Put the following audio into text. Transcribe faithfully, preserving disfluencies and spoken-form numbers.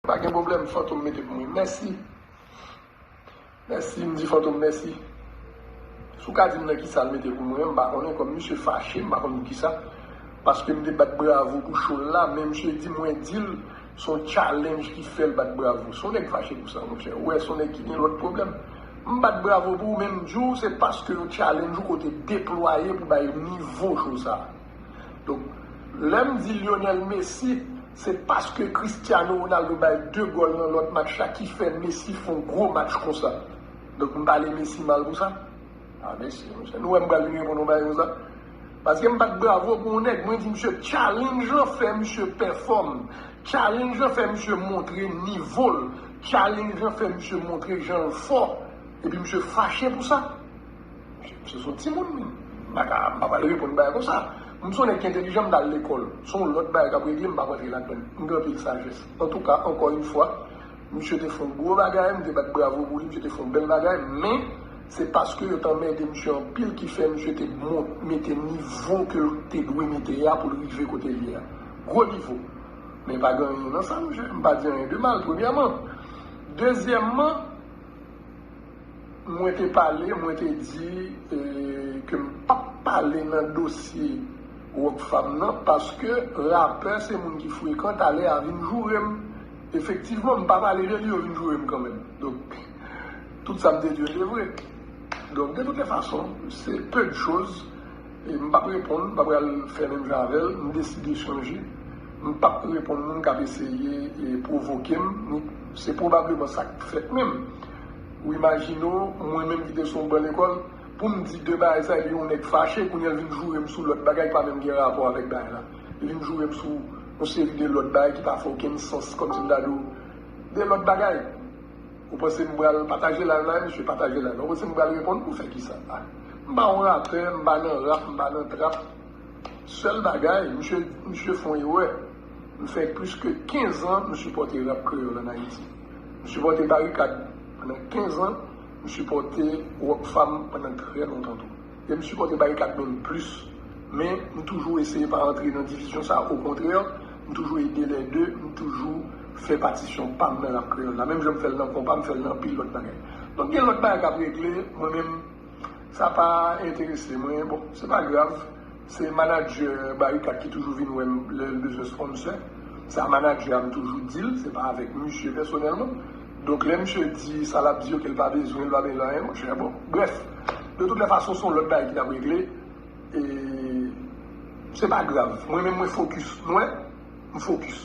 Pa gen pwoblèm, Fantom mete pou mwen. Mèsi. Mèsi, m di Fantom mèsi. Si w ka di m nan kisa l mete pou mwen, m pa konnen, kòm misye fache, m pa konn pou kisa. Paske m te bat bravo pou show l la, men misye di mwen di l se yon challenge ki fè l bat bravo. Se yon nèg fache pou sa, monchè. Ou wè, se yon nèg ki gen lòt pwoblèm. M bat bravo pou ou, men m di w, se paske yon challenge ou kote deplwaye pou bay nivo show sa. Donk, lè m di Lionel Messi, se paske Cristiano Ronaldo bay de gòl nan lòt match la ki fè Messi fè yon gwo match konsa. Donk, m pale Messi mal pou sa? A, Messi, monchè. Nou wè m pral vin reponn yon bagay konsa? Paske m bat bravo pou yon nèg, mwen di misye challenge lan fè misye pèfòm. Challenge lan fè misye montre nivo l. Challenge lan fè misye montre jan l fò. Epi misye fache pou sa. Se son timoun, m pa ka, m pa pral reponn bagay konsa. M se yon nèg ki entèlijan, m t al lekòl. Se yon lòt bagay k ap regle, m p ap rantre ladann. M gen anpil sajès. Antouka, ankò yon fwa, misye te fè yon gwo bagay, m te bat bravo pou li, misye te fè yon bèl bagay, men se paske yo t anmède misye anpil ki fè misye te mont, mete nivo ke l te dwe mete a pou l rive kote l ye a. Gwo nivo. Men pa gen anyen nan sa, monchè. M pa di anyen de mal, premyèman. Dezyèmman, mwen te pale, mwen te di eh, ke m p ap pale nan dosye Rockfam nan, paske rapè se moun ki frekan, talè a vin joure m. Efektivman, m pa pale de li, yo vin joure m kanmenm. Donk, tout sa m te di yo te vre. Donk, de toutes les façons, c'est peu de choses. E m p ap reponn, m pa pral fè menm jan avè l, m deside chanje. M p ap reponn moun k ap eseye e pwovoke m, ni se pwobableman sa k fèt menm. Ou imajine w, mwen menm ki te sou yon ban lekòl, pou m di de bagay sa, epi yon nèg fache, kounye a l vin joure m sou lòt bagay ki pa menm gen rapò avèk bagay la. Li vin joure m sou yon seri de lòt bagay ki pa fè okenn sans, kòmsi m ta di w, de lòt bagay. Ou panse m pral pataje live la, misye pataje live la. Ou panse m pral reponn pou fè kisa? Ah, m pa yon rapè, m pa nan rap, m pa nan trap. Sèl bagay, misye, misye fè yon erè. M fè plis ke kenz an m sipòte rap kreyòl ann Ayiti. M sipòte Barikad pandan kenz an, m sipòte Rockfam pandan trè lontan tou. E m sipòte Barikad menm plis. Men, m toujou eseye pa rantre nan divizyon sa, okontrè, m toujou ede lè de, m toujou fè patisyon pa m nan rap kreyòl la. Menm jan m fè l nan konpa, m fè l nan anpil lòt bagay. Donk, gen lòt bagay k ap regle, mwen menm, sa pa enterese mwen. Bon, se pa grav. Se manadjè Barikad ki toujou vin wè m lè l bezwen sponsè. Sa manadjè a m toujou di l, se pa avèk misye pèsonèlman. Donk, lè misye di sa l ap di yo ke l pa bezwen, l pa bezwen anyen, monchè, bon, brèf. De toutes les façons, se yon lòt bagay ki t ap regle. E se pa grav. Mwen menm, mwen fokis. Nou wè? M fokis.